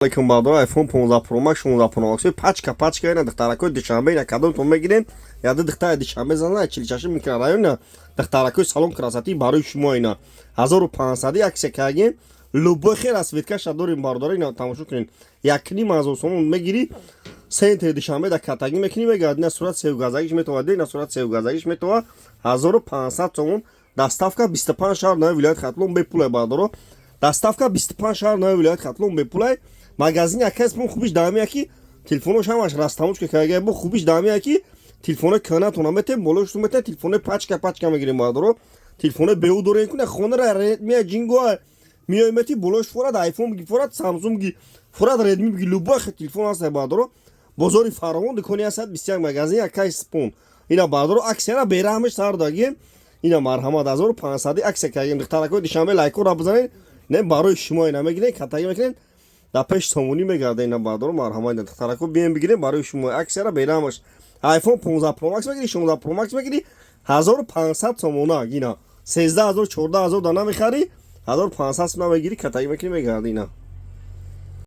Алейкум, бародаро. iPhone 15 Pro Max, 16 Pro Max пачка пачка. Ина, духтаракои Душанбе, ина кадомтон мегирен? Яда духтари Душанбе зана, 46 микрорайон, духтаракои салон красоты, барои шумо ина 1500 акция кардем. Любой хел расцветка ша дорем, бародаро. Ина тамошо кунед, 1500 сомон мегирӣ, центри Душанбе да катагӣ мекунӣ, мегард. Ина сурат севгазагиш метова, ина сурат севгазагиш метова. 1500 сомон, доставка 25 шаҳр нави вилояти Хатлон бепулай, бародаро. Доставка 25 шаҳр нави вилояти Хатлон бепулай. Магазини акаспон хубиш даамия, ки телефонош ҳамаш растамочка карга. Бо хубиш даамия, ки телефонои кӯҳнатона метем, болоштун метем, телефонои пачка пачка мегирем, бародаро. Телефонои беу дорем, куна хонара Редми ҷинго миёй, мети, болош форад, Айфон биги, форад, Самсунг биги, форад, Редми биги, любой телефон ҳаст, бародаро. Бозори Фаровон, дукони ҳастад 21, магазини акай спон. Ина, бародаро, аксияра бераҳмеш сар дагем. Ина, марҳамат, 1500 акция кардем. Духтаракои Душанбе, лайкора бизанед. Не, барои шумо ина мегирем, катагӣ мекунем, дар пеш сомонӣ мегарда. Ина, бародаро, марҳамат, ина, духтарако, бием, бигирем, барои шумо аксияра бераҳмаш. iPhone 15 Pro Max мегири, 16 Pro Max мегири, 1500 сомона. Ина 13 000, 14 000 дана мехарӣ, 1500 сомона мегири, катагӣ мекунӣ, мегарди ина.